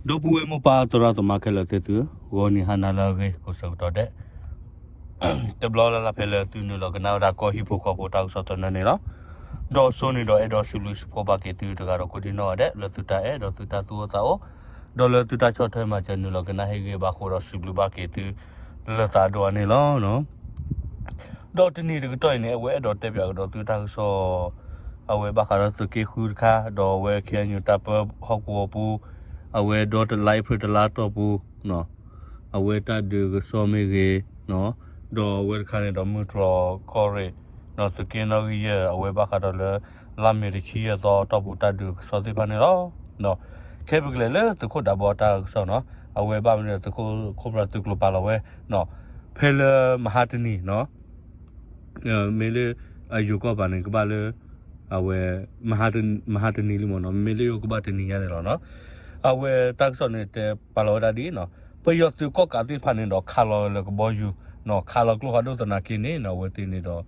ဒီပုၢ်ဝဲၢ်မိၢ်ပၢ်သရၣ်သမါခဲလၢာ်သ့ၣ်သု, ဂီၤနံၤဟါနၤလၢအဂ့ၤ ကိးဆၢကတီၢ်ဒဲး တဘျီလၢ်လၢ်ဖဲလၢသုနုာ်လီၤကနၣ်ဝဲဒၣ်ကီၢ်ဟံၣ်ဖိဃီဖိတၢ်ကစီၣ်သနၢၣ်န့ၣ်လီၤ. ဒီးစိန့ၣ်ဒီးအဲၣ်ဒိးစံးဘျုးစံးဖှိၣ်ဘၣ်က့ၤသုတဂၤဒီးကိးဒံနီၢ်ဂၤဒဲး လၢသုတၢ်အဲၣ်ဒီးသုတၢ်သူၣ်အိၣ်သးအိၣ်, ဒီးလၢသုတၢ်ဆီၣ်ထွဲမၤစၢၤနုာ်လီၤကနၣ်ဟ့ၣ်ဂံၢ်ဘါဃိဒီးစံးဘျုးဘၣ်က့ၤသု လၢသးအဒိၣ်အါန့ၣ်လီၤ. ဒီးတနံၤတကတီၢ်အံၤန့ၣ် အဝဲအဲၣ်ဒိးတဲပၠးကဒီးသုတၢ်ကစီၣ် အဝဲဘၣ်ဃးဒီးသုးက့ဃုတခါ ဒီးအဝဲ ခ့ၣ်အဲၣ်ယူၣ် တၢ်ပၢဟီၣ်ကဝီၤပူၤ အဝဲဒီတလါအ့ဖြ့ၣ်တလါတီၢ်ပူၤ အဝဲတၢ်ဒုးကစီၣ်မ့ၢ်ဂ့ၤ ဒီးအဝဲတခါန့ၣ်ဒီးမုၢ်တြီၢ်ကီၢ်ရ့ၣ် သုးက့နီၣ်ဂံၢ်ယဲၢ် အဝဲဘၣ်ဃးဒီးလၢ လါမ့ၤတဆံယဲၢ်သီတီၢ်ပူၤတၢ်ဒုးကစီၣ်သ့ၣ်တဖၣ်န့ၣ်လီၤ. ခဲပကလဲၤလၢသုးခိၣ်ဒးဘီတၢ်ကစီၣ်နီၤ အဝဲဘၣ်မနုၤသုးခိၣ် ခိၣ်ပြၢ်သုးကျိၤပာ်လီၤဝဲ ဖဲလၢမဟါတနံၤနီၤ မ့ၢ်လၢ အယိၤကီၢ်ပၤန့ၣ် ကဘၣ်လၢ အဝဲ မဟါတနံၤလံမ့ၢ်နီၤ မ့မ့ၢ်လၢယိၤကဘၣ်တနံၤညါန့ၣ်လီၤနီၤ အဝဲတၢ်ကစီၣ်န့ၣ်တဲပာ်လီၤဝဲဒၣ်ဒ်အံၤနီၤ ပယီၤသုးကီၢ်ကးသ့ၣ်တဖၣ်န့ၣ်ဒီးခးလီၤလၢကဘီယူၤ ခးလီၤကျိဖးဒိၣ်သနာ်က့န့ၣ်နီၤ အဝဲသ့ၣ်န့ၣ်ဒီး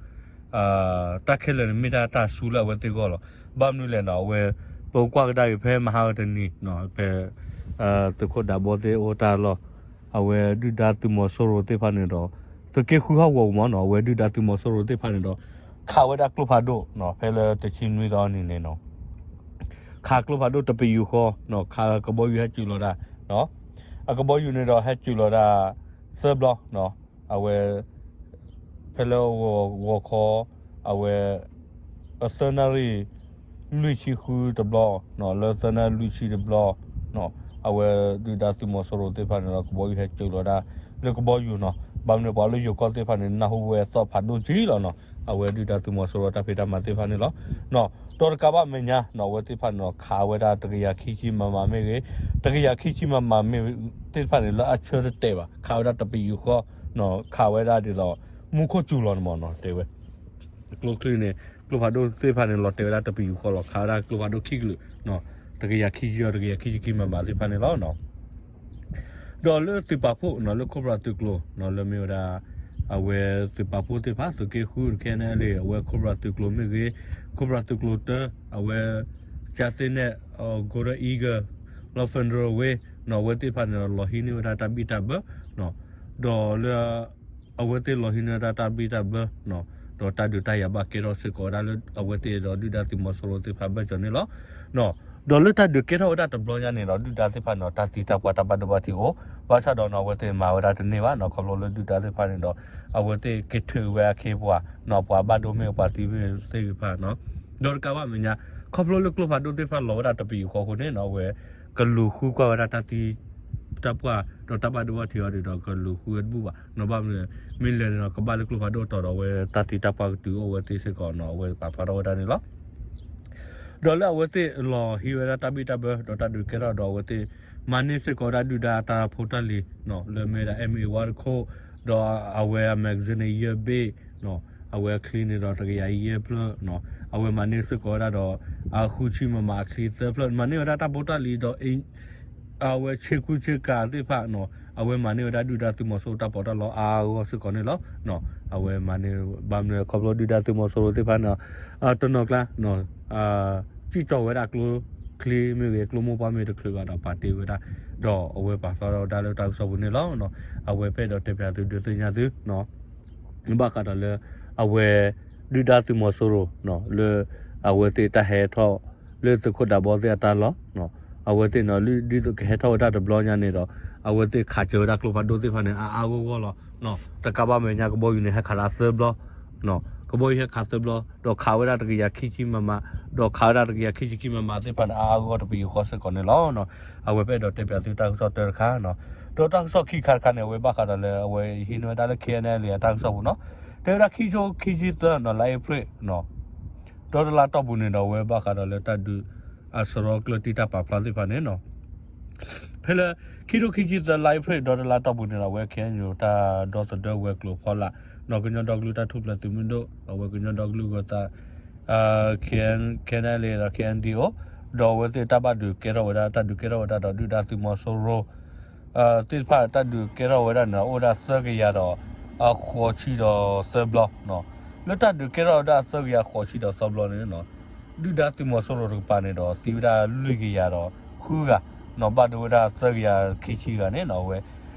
တၢ်ခဲလၢာ်န့ၣ်မ့ၢ်ဒၣ်တၢ်ဆူလၢအဝဲသ့ၣ်ဂီၢ်လီၤ. ဘၣ်မနုၤလဲၣ်နီၤ အဝဲ ပကွၢ်ကဒါက့ၤဖဲမဟါဝဲတနံၤ ဖဲ သုးခိၣ်ဒးဘီသ့ၣ်အိၣ်တၢ်လီၢ် အဝဲဒုၣ်ဒါသုးမီၤစိရိၤသ့ၣ်တဖၣ်န့ၣ်ဒီး သုးက့ဃုဟီၣ်ကဝီၤပူၤမ့ၢ်နီၤ အဝဲဒုၣ်ဒါသုးမီၤစိရိၤသ့ၣ်တဖၣ်န့ၣ်ဒီး ခးဝဲဒၣ်ကျိဖးဒိၣ် ဖဲလၢတဆံနွံသီအနံၤန့ၣ်နီၤ ခးကျိဖးဒိၣ်တပယူာ်ဃီ ခးကဘီယူၤဟဲစူၤလီၤဒၣ် အကဘီယူၤန့ၣ်ဒီးဟဲစူၤလီၤဒၣ် သၢဘျီ အဝဲ ဖဲလၢဂီၤခီ အဝဲ အသၢနၣ်ရံၣ် လွံၢ်ဆံဃုတဘျီ လၢသၢနၣ်ရံၣ်လွံၢ်ဆံတဘျီ အဝဲဒုၣ်ဒါသုးမီၤစိရိၤသ့ၣ်တဖၣ်န့ၣ်ဒီး ကဘီယူၤဟဲစူၤလီၤဒၣ် လၢကဘီယူၤနီၤ ဘၣ်မနုၤပှၤလၢယိၤကီၢ်သ့ၣ်တဖၣ်န့ၣ် နၢ်ဟူဝဲသီၣ်ဖးဒိၣ်ကံလီၤနီၤ အဝဲဒုၣ်ဒါသုးမီၤစိရိၤတၢ်ဖံးတၢ်မၤသ့ၣ်တဖၣ်န့ၣ်လီၤ. ဒီးတကးဘၣ်မဲာ်ညါနီၤ အဝဲသ့ၣ်တဖၣ်န့ၣ်ဒီး ခးဝဲဒၣ်တကယၤခံဆံမမမ့ၢ်ဂ့ၤ တကယၤခံဆံမမမ့ၢ်သ့ၣ်တဖၣ်န့ၣ် လၢအဆၢတတဲာ်ဘၣ် ခးဝဲဒၣ်တပယူာ်ဃီ ခးဝဲဒၣ်ဒ်သိး မူခိၣ်စူၤလီၤန့ၣ်မ့ၢ်နီၤ တဲဝဲ ကျိချံန့ၣ် ကျိဖးဒိၣ်သ့ၣ်တဖၣ်န့ၣ် လီၤတဲာ်ဝဲဒၣ်တပယူာ်ဃီလီၤ ခးဝဲဒၣ်ကျိဖးဒိၣ်ခံကလုာ် တကယၤခံဆံ တကယၤခံဆံခံမမသ့ၣ်တဖၣ်န့ၣ်လီၤ. ဒီးလၢသုးပာ်ဖှိၣ်နီၤ လၢခိၣ်ပြၢ်သုးကျိၤနီၤ လၢမ့ၢ်ဝဲဒၣ် အဝဲသုးပာ်ဖှိၣ်သ့ၣ်တဖၣ် သုးက့ဃု ခဲန့ၣ်လံ အဝဲခိၣ်ပြၢ်သုးကျိၤမ့ၢ်ဂ့ၤ ခိၣ်ပြၢ်သုးကျိၤတၢ အဝဲ ကၠၢ်သ့ၣ်နဲၣ် Golden Eagle လၢ Federal Way နီၤ အဝဲသ့ၣ်တဖၣ်န့ၣ်ဒီး လီၤဟံးန့ၢ်ဝဲဒၣ်တၢ်ဘံၣ်တၢ်ဘၢနီၤ ဒီးလၢ အဝဲသ့ၣ်လီၤဟံးန့ၢ်ဝဲဒၣ်တၢ်ဘံၣ်တၢ်ဘၢနီၤ ဒီးတၢ်ဒုးတၢ်ယၤဘၣ်ကဲထီၣ်စ့ၢ်ကီးဝဲဒၣ်လၢအဝဲသ့ၣ်ဒီးဒုၣ်ဒါသုးမီၤစိရိၤသ့ၣ်တဖၣ်ဘၢၣ်စၢၤန့ၣ်လီၤ. ဒီးလၢတၢ်ဒုးကဲထီၣ်ဝဲဒၣ်တဘျီညါန့ၣ်ဒီး ဒုၣ်ဒါသ့ၣ်တဖၣ်န့ၣ်ဒီး တၢ်သံတၢ်ပှၢ်တၢ်ဘၣ်ဒိဘၣ်ထံးအိၣ် ဘၣ်ဆၣ်ဒီးနီၤ အဝဲသ့ၣ်မၤဝဲဒၣ်တန့ၢ်ဘၣ်နီၤ ခီဖျိလၢဒုၣ်ဒါသ့ၣ်တဖၣ်န့ၣ်ဒီး အဝဲသ့ၣ်ကထုးဝဲအခ့အပှၤနီၤ ပှၤဘၣ်ဒိမ့ၢ်ပှၤသံမ့ၢ်သ့ၣ်တဖၣ်နီၤ ဒီးတကးဘၣ်မဲာ်ညါ ခီဖျိလၢကျိဖးဒိၣ်သ့ၣ်တဖၣ်လီၤဝဲဒၣ်တပယူာ်ဃီအဃိန့ၣ်နီၤ အဝဲ ကလူၤဃုကွၢ်ဝဲဒၣ်တၢ်သံ တၢ်ပှၢ် ဒီးတၢ်ဘၣ်ဒိဘၣ်ထံးအီၤဒီး ကလူၤဃုဝဲတဘူၣ်ဘၣ်နီၤ ဘၣ်မနုၤ မ့ၢ်လဲၤန့ၣ်ဒီး ကဘၣ်လၢကျိဖးဒိၣ်တီၤဒီး အဝဲတၢ်သံတၢ်ပှၢ်ကတုၤအိၣ်ဝဲသ့စ့ၢ်ကီးနီၤ အဝဲပာ်ဖျါထီၣ်ဝဲဒၣ်န့ၣ်လီၤ. ဒီးလၢအဝဲသ့ၣ်လီၤဟံးဝဲဒၣ်တၢ်ဘံၣ်တၢ်ဘၢ ဒီးတၢ်ဒုးကဲထီၣ်ဒီးအဝဲသ့ၣ် မၤန့ၢ်စ့ၢ်ကီးဝဲဒၣ်ဒုၣ်ဒါအတၢ်ဖိတၢ်လံၤနီၤ လၢမ့ၢ်ဝဲဒၣ် M A one တခိၣ် ဒီးအဝဲအ magazine န့ၣ် ယဲၢ်ဘ့ၣ်နီၤ အဝဲအချံန့ၣ်ဒီးတကယၤယဲၢ်ဖျၢၣ်နီၤ အဝဲမၤန့ၢ်စ့ၢ်ကီးဝဲဒၣ်ဒီး အဃုဆံ မမ အချံသၢဖျၢၣ် မၤန့ၢ်ဝဲဒၣ်တၢ်ဖိတၢ်လံၤဒီး အဝဲဆ့ကူဆ့ကၤသ့ၣ်တဖၣ်နီၤ အဝဲမၤန့ၢ်ဝဲဒၣ်ဒုၣ်ဒါသုးမီၤစိရိၤတၢ်ပီးတၢ်လီအါအါဂီၢ်ဂီၢ်စ့ၢ်ကီးန့ၣ်လီၤ. အဝဲမၤန့ၢ် ဘၣ်မနုၤခီဖျိဒုၣ်ဒါသုးမီၤစိရိၤသ့ၣ်တဖၣ်န့ၣ် တနီၤကျါ စံၣ်ကၠီၣ်ဝဲဒၣ်ကျိချံမ့ၢ်ဂ့ၤ ကျိမိၢ်ပှၢ်မ့ၢ်တချုးဘၣ်ဒီးပာ်တ့ၢ်ဝဲဒၣ် ဒီးအဝဲပာ်ဖျါထီၣ်ဝဲဒၣ်လၢတၢ်ကစီၣ်ပူၤန့ၣ်လီၤ. အဝဲပအဲၣ်ဒိးတဲပၠးသုဒုးသ့ၣ်ညါသု ဘၣ်ဃးဒီးလၢ အဝဲ ဒုၣ်ဒါသုးမီၤစိရိၤ လၢ အဝဲသ့ၣ်တၢ်ဟဲထီၣ် လၢသုးခိၣ်ဒးဘီသ့ၣ်အတၢ်လီၢ် အဝဲသ့ၣ်န့ၣ် ဒ်သိးကဟဲထီၣ်ဝဲဒၣ်တဘျီညါန့ၣ်ဒီး အဝဲသ့ၣ်ခးစၢၤဝဲဒၣ်ကျိဖးဒိၣ်သ့ၣ်တဖၣ်န့ၣ် အါအါဂီၢ်ဂီၢ်လီၤ. တကးဘၣ်မဲာ်ညါကဘီယူၤန့ၣ် ဟဲခးဒၣ်သၢဘျီ ကဘီယူၤဟဲခးသၢဘျီ ဒီးခးဝဲဒၣ်တကယၤခံဆံမမ ဒီးခးဝဲဒၣ်တကယၤခံဆံခံမမသ့ၣ်တဖၣ်န့ၣ် အါအါဂီၢ်ဂီၢ်တပယူာ်ဃီစ့ၢ်ကီးန့ၣ်လီၤ. အဝဲပအဲၣ်ဒိးတဲပၠးသုတၢ်ကစီၣ်တၢတခါ ဒီးတၢ်ကစီၣ်ခံခါတခါန့ၣ် အဝဲဘၣ်ဃးဒီးလၢအဝဲဟံးန့ၢ်ဝဲဒၣ်လၢ ခဲအံၤန့ၣ် အတၢ်ကစီၣ်ပူၤနီၤ တဲဝဲဒၣ်ခံကထိခံဆံသၢနီၤ လါအ့ဖြ့ၣ် ဒီတလါတီၢ်ပူၤန့ၣ်ဒီး အဝဲဘၣ်ဃးဒီးလၢတၢ်ဒုးအစရီကျၢၢ်တံၢ်တၢ်ပာ်ဖျါသ့ၣ်တဖၣ်န့ၣ်နီၤ ဖဲလၢ ခံကထိခံဆံသၢ လါအ့ဖြ့ၣ် ဒီတလါတီၢ်ပူၤန့ၣ်ဒီး အဝဲ ခဲအံၤ တၢ်ဒီသဒၢဝဲၤကျိၤဖီလာ် ဒီးကညီဒီကလုာ်တၢ်ထူၣ်ဖျဲးသုးမုၢ်ဒိၣ် အဝဲကညီဒီကလုာ်ဂၢၤသး ခဲအံၤ ခဲအံၤ ဒီး ခဲအံၤ ဒီးအဝဲသ့ၣ်တၢ်ဘၣ်ဒုးကဲထီၣ်ဝဲဒၣ် တၢ်ဒုးကဲထီၣ်ဝဲဒၣ်ဒီးဒုၣ်ဒါသုးမီၤစိရိၤ သ့ၣ်တဖၣ်တၢ်ဒုးကဲထီၣ်ဝဲဒၣ်န့ၣ် အိၣ်ဝဲဒၣ်သၢကယၤဒီး အဃိးဆံဒီးသၢဘျီ လၢတၢ်ဒုးကဲထီၣ်ဝဲဒၣ်သၢကယၤဃိးဆံဒီးသၢဘျီန့ၣ် ဒုၣ်ဒါသုးမီၤစိရိၤတကပၤန့ၣ်ဒီး သံဝဲဒၣ်လွံၢ်ကယၤဒီးဃုဂၤ ဘၣ်ဒိဝဲဒၣ်သၢကယၤခံဆံဂၤန့ၣ်နီၤ အဝဲ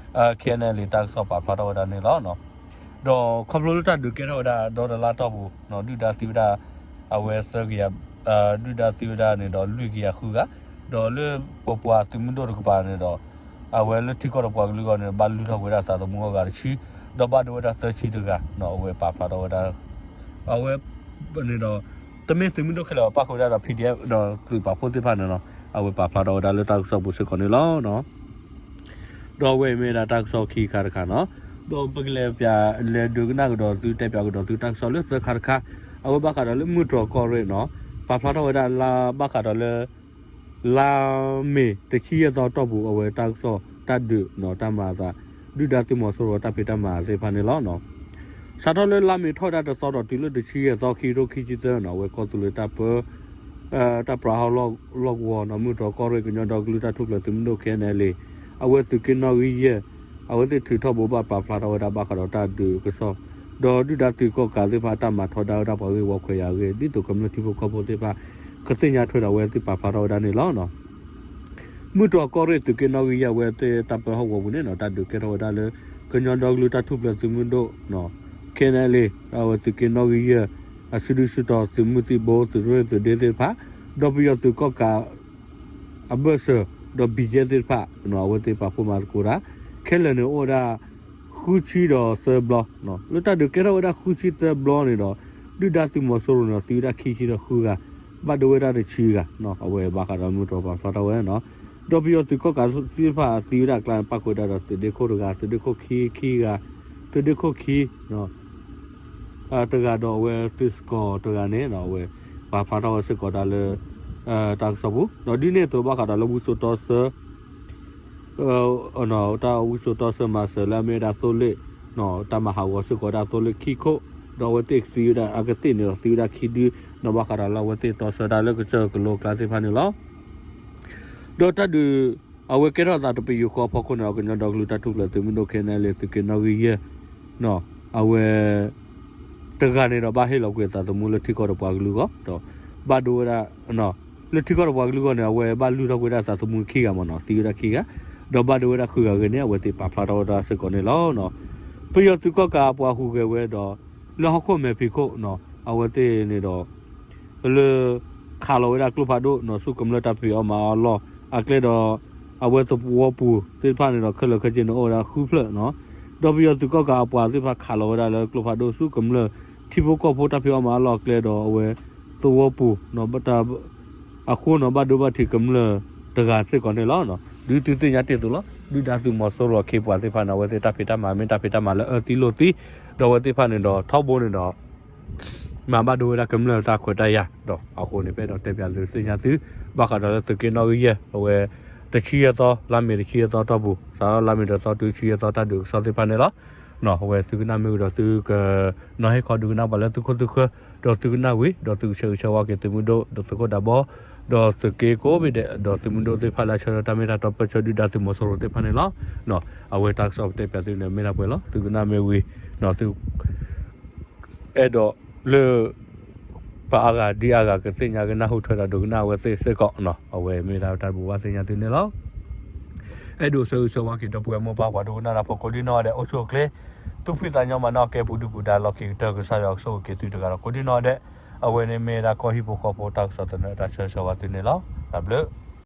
ခဲအံၤန့ၣ်လံ တၢ်ကစီၣ်ပာ်ဖျါထီၣ်ဝဲဒၣ်န့ၣ်လီၤ. ဒီးခီဖျိလၢတၢ်ဒုးကဲထီၣ်ဝဲဒၣ်ဒီတလါတီၢ်ပူၤ ဒုၣ်ဒါသံဝဲဒၣ် အဝဲသၢကယၤ ဒုၣ်ဒါသံဝဲဒၣ်န့ၣ်ဒီး လွံၢ်ကယၤဃုဂၤ, ဒီးလၢပပှၤသုးမုၢ်ဒိၣ်တကပၤန့ၣ်ဒီး အဝဲလၢထံကီၢ်တပှၤကလုာ်အဂီၢ်န့ၣ် ဘၣ်လုၢ်ထီၣ်ကွံာ်ဝဲဒၣ်သးသမူအဂၤတဆံ, ဒီးဘၣ်ဒိဝဲဒၣ်သၢဆံတဂၤ, အဝဲပာ်ဖျါထီၣ်ဝဲဒၣ် အဝဲန့ၣ်ဒီး တမ့ၢ်သုးမုၢ်ဒိၣ်ခဲလၢာ်ဘၣ် ပၣ်ဃုာ်ဝဲဒၣ်ဒီး PDF ဒီးသုးပာ်ဖှိၣ်သ့ၣ်တဖၣ်န့ၣ်လီၤ. အဝဲပာ်ဖျါထီၣ်ဝဲဒၣ်လၢတၢ်ကစီၣ်ပူၤစ့ၢ်ကီးန့ၣ်လီၤ. ဒီးအဝဲအံၤမ့ၢ်ဝဲဒၣ်တၢ်ကစီၣ်ခံခါတခါနီၤ. ဒီးပကလဲၤပျး လဲၤဒုးကနၣ်ကဒီးသု တဲပျးကဒီးသုတၢ်ကစီၣ်လၢသၢခါတခါ, အဝဲဘၣ်ဃးဒီးလၢမုၢ်တြီၤကီၢ်ရ့ၣ်နီၤ, ပာ်ဖျါထီၣ်ဝဲဒၣ်လၢဘၣ်ဃးဒီးလၢ လါမ့ၤတဆံယဲၢ်သီတီၢ်ပူၤ အဝဲတၢ်ကစီၣ်တၢ်ဒုးနီၤ တၢ်မၤအသး ဒုၣ်ဒါသုးမီၤစိရိၤတၢ်ဖံးတၢ်မၤသ့ၣ်တဖၣ်န့ၣ်လီၤ. စးထီၣ်လၢလါမ့ၤထီၣ်ဝဲဒၣ်တသီဒီးတုၤလၢတဆံယဲၢ်သီ ခံကထိခံဆံသၢနီၤ အဝဲကီၢ်သူလ့ၤတၢ်ပၢ တၢ်ပြးဟီၣ်လီၢ်ကဝီၤနီၤ မုၢ်တြီၤကီၢ်ရ့ၣ်ကညီဒီကလုာ်တၢ်ထူၣ်ဖျဲးသုးမုၢ်ဒိၣ် ခဲအံၤန့ၣ်လံ အဝဲသုးက့နီၣ်ဂံၢ်ယဲၢ် အဝဲသ့ၣ်ထုးထီၣ်ဘိးဘၣ်ပာ်ဖျါထီၣ်ဝဲဒၣ်ဘၣ်ဃးဒီးတၢ်ဒုးကစီၣ်, ဒီးဒုၣ်ဒါသုးကီၣ်ကးသ့ၣ်တဖၣ်တၢ်မၤထီဒါဝဲဒၣ်ပှၤဂ့ၢ်ဝီခွဲးယာ်အဂ့ၢ် ဒ်သိးကမျၢၢ်ထံဖိကီၢ်ဖိသ့ၣ်တဖၣ် ကသ့ၣ်ညါထွဲဒီးအဝဲသ့ၣ်ပာ်ဖျါထီၣ်ဝဲဒၣ်န့ၣ်လီၤ. မုၢ်တြီၤကီၢ်ရ့ၣ်သုးက့နီၣ်ဂံၢ်ယဲၢ် အဝဲသ့ၣ်တၢ်ပၢဟီၣ်ကဝီၤပူၤန့ၣ်နီၤ တၢ်ဒုးကဲထီၣ်ဝဲဒၣ်လၢ ကညီဒီကလုာ်တၢ်ထူၣ်ဖျဲးသုးမုၢ်ဒိၣ် ခဲအံၤန့ၣ်လံ အဝဲသုးက့နီၣ်ဂံၢ်ယဲၢ် အစုဒုၣ်စုတီၤ သုးမုၢ်သံၣ်ဘိ သုးရ့ၣ်သုးဒ့သ့ၣ်တဖၣ် ဒီးပယီၤသုးကီၣ်ကး အဘၢၣ်စၢၤ ဒီး ဘံၣ်ကဲသ့ၣ်တဖၣ် အဝဲသ့ၣ်ပာ်ဖှိၣ်မၤသကိးတၢ် ခဲလၢာ်န့ၣ်အိၣ်ဝဲဒၣ် ဃုဆံဒီးသၢဘျီ, လၢတၢ်ဒုးကဲထီၣ်ဝဲဒၣ်ဃုဆံသၢဘျီန့ၣ်ဒီး ဒုၣ်ဒါသုးမီၤစိရိၤန့ၣ် သံဝဲဒၣ်ခံဆံဒီးဃုဂၤ, ဘၣ်ဒိဝဲဒၣ်တဆံဂၤ, အဝဲဘၣ်ဃးဒီးမုၢ်တြီၤပာ်ဖျါထီၣ်ဝဲနီၤ, ဒီးပယီၤသုးကီၣ်ကးသ့ၣ်တဖၣ်အသံဝဲဒၣ်အကျါန့ၣ် ပၣ်ဃုာ်ဝဲဒၣ်ဒီးသုးဒ့ခိၣ်တဂၤ, သုးဒ့ခိၣ်ခံခံဂၤ, သုးဒ့ခိၣ်ခံ တဂၤဒီးအဝဲသုးစကီၤတဂၤန့ၣ် အဝဲပာ်ဖျါထီၣ်ဝဲစ့ၢ်ကီးတၢ်လၢ တၢ်ကစီၣ်ပူၤ, ဒီးဒ်န့ၣ်အသိးဘၣ်ဃးဒီးလၢဝံစိာ်တီဆၢ တၢ်ဝံစိာ်တီဆၢမၤစၢၤလၢအမ့ၢ်ဝဲဒၣ်သိလ့ၣ်, တၢ်မၤဟးဂီၤစ့ၢ်ကီးဒၣ်သိလ့ၣ်ခံခိၣ်, ဒီးအဝဲသ့ၣ်သံဝဲဒၣ်အကသ့ၣ်န့ၣ်ဒီးသံဝဲဒၣ်ခံဒု, ဒီးဘၣ်ဃးဒီးလၢအဝဲသ့ၣ်တီဆၢတၢ်လၢကစၢၢ်ကလိကျါသ့ၣ်တဖၣ်န့ၣ်လီၤ. ဒီးတၢ်ဒုး အဝဲကဲထီၣ်သးတပယူာ်ဃီအဖီခိၣ်န့ၣ်ဒီး ကညီဒီကလုာ်တၢ်ထူၣ်ဖျဲးသုးမုၢ်ဒိၣ် ခဲအံၤန့ၣ်လံ သုးက့နီၣ်ဂံၢ်ယဲၢ် အဝဲ တဂၤန့ၣ်ဒီးဘၣ်ဟ့ၣ်လီၤကွံာ်အသးသမူလၢထံကီၢ်တပှၤကလုာ်အဂီၢ်, ဒီးဘၣ်ဒိဝဲဒၣ် လၢထံကီၢ်တပှၤကလုာ်အဂီၢ်န့ၣ် အဝဲဘၣ်လုၢ်ထီၣ်ကွံာ်ဝဲဒၣ်အသးသမူခံဂၤမ့ၢ်နီၤ, သံဝဲဒၣ်ခံဂၤ, ဒီးဘၣ်ဒိဝဲဒၣ်ဃုဂၤအဂ့ၢ်န့ၣ် အဝဲသ့ၣ်ပာ်ဖျါထီၣ်ဝဲဒၣ်စ့ၢ်ကီးန့ၣ်လီၤ. ပယီၤသုးကီၣ်ကးအပှၤဟူးဂဲၤဝဲဒီး လၢဟီၣ်ခိၣ်မဲာ်ဖံးခိၣ် အဝဲသ့ၣ်န့ၣ်ဒီး လၢ ခးလီၤဝဲဒၣ်ကျိဖးဒိၣ်နီၤ ဆူကမျၢၢ်တၢ်ဖံးအီၣ်မၤအီၣ်အလီၢ်အကျဲဒီး အဝဲသဝီပူၤသ့ၣ်တဖၣ်န့ၣ်ဒီး ခဲလၢာ်ခဲဆ့န့ၣ်အိၣ်ဝဲဒၣ်ဃုဖျၢၣ်နီၤ, ဒီးပယီၤသုးကီၣ်ကးအပှၤသ့ၣ်တဖၣ်ခးလီၤဝဲဒၣ်လၢကျိဖးဒိၣ်ဆူကမျၢၢ်ထံဖိကီၢ်ဖိတၢ်ဖံးအီၣ်မၤအီၣ်အလီၢ်အကျဲဒီး အဝဲသဝီပူၤ အဃိန့ၣ် ဘၣ်ဒိဘၣ်ထံးကမျၢၢ်တဂၤစ့ၢ်ကီးန့ၣ်လီၤ. ဒ်သုသ့ၣ်ညါတ့ၢ်အသိးလီၤ, ဒုၣ်ဒါသုးမီၤစိရိၤအခ့အပှၤသ့ၣ်တဖၣ်န့ၣ် အဝဲသ့ၣ်တၢ်ဖံးတၢ်မၤမ့ၢ်တၢ်ဖံးတၢ်မၤလၢအၢသံလိာ်သံ, ဒီးအဝဲသ့ၣ်တဖၣ်န့ၣ်ဒီး ထီဘိန့ၣ်ဒီး မၤဘၣ်ဒိဝဲဒၣ်ကမျၢၢ်တၢ်ခွဲးတၢ်ယာ်, ဒီးအဃိန့ၣ် ပအဲၣ်ဒိးတဲပၠးသုသ့ၣ်ညါသု ဘၣ်ဃးဒီးလၢသုးက့နီၣ်ဂံၢ်ယဲၢ် အဝဲ တဆံယဲၢ်သီ လါမ့ၤတဆံယဲၢ်သီတီၢ်ပူၤ စးထီၣ်လါမ့ၤတသီတုၤတဆံယဲၢ်သီတၢ်ဒုးကစီၣ်သ့ၣ်တဖၣ်န့ၣ်လီၤ. အဝဲသုကနၣ်မ့ၢ်ဝံၤဒီးသုက နီၤဟ့ၣ်ခီဒုးကနၣ်ပှၤလၢသုခိၣ်သုဃၢၤ, ဒီးသုကနၣ်ဝံၤ ဒီးသုကဆၢဂ့ၤဆၢဝါက့ၤသုးမုၢ်ဒိၣ် ဒီးသုးခိၣ်ဒးဘီ ဒီးသုးက့ကိးဘ့ၣ်ဒဲး ဒီးသုးမုၢ်ဒိၣ်သ့ၣ်တဖၣ်လၢအဆၢထၢၣ်တၢ်မ့ၢ်တၢ်တီပၢဆှၢဒုၣ်ဒါသုးမီၤစိရိၤသ့ၣ်တဖၣ်န့ၣ်လီၤ. အဝဲတၢ်ကစီၣ်ပတဲပၠးသုန့ၣ် မ့ၢ်ဒၣ်ပှဲၤလီၤ. သုကနၣ်မ့ၢ်ဝံၤ သု အဲၣ်ဒိးလၢ ပှၤအါဂၤဒ်အါဂၤကသ့ၣ်ညါကနၢ်ဟူထွဲဒီးဒိကနၣ်အဝဲသ့ၣ်စ့ၢ်ကီး, အဝဲမ့ၢ်ဒၣ်တၢ်ဘိးဘၣ်သ့ၣ်ညါသုန့ၣ်လီၤ. အဲၣ်ဒိးဆၢဂ့ၤဆၢဝါက့ၤဒီပုၢ်ဝဲၢ်မိၢ်ပၢ်ပှၤဒိကနၣ်တၢ်ဖိကိးဒံနီၢ်ဂၤဒဲး အိၣ်ဆူၣ်အိၣ်ချ့, သူၣ်ဖှံသးညီမၤနၢၤကဲပူၤဒုၣ်ပူၤဒါလီၢ်ခံကတၢၢ် ကစၢ်ယွၤကဆိၣ်ဂ့ၤက့ၤသုတဂၤဒီးကိးဒံနီၢ်ဂၤဒဲး, အဝဲန့ၣ်မ့ၢ်ဒၣ်ကီၢ်ဟံၣ်ဖိဃီဖိတၢ်ကစီၣ်သနၢၣ်တၢ်ဆၢဂ့ၤဆၢဝါသုန့ၣ်လီၤ. တၢ်ဘျုး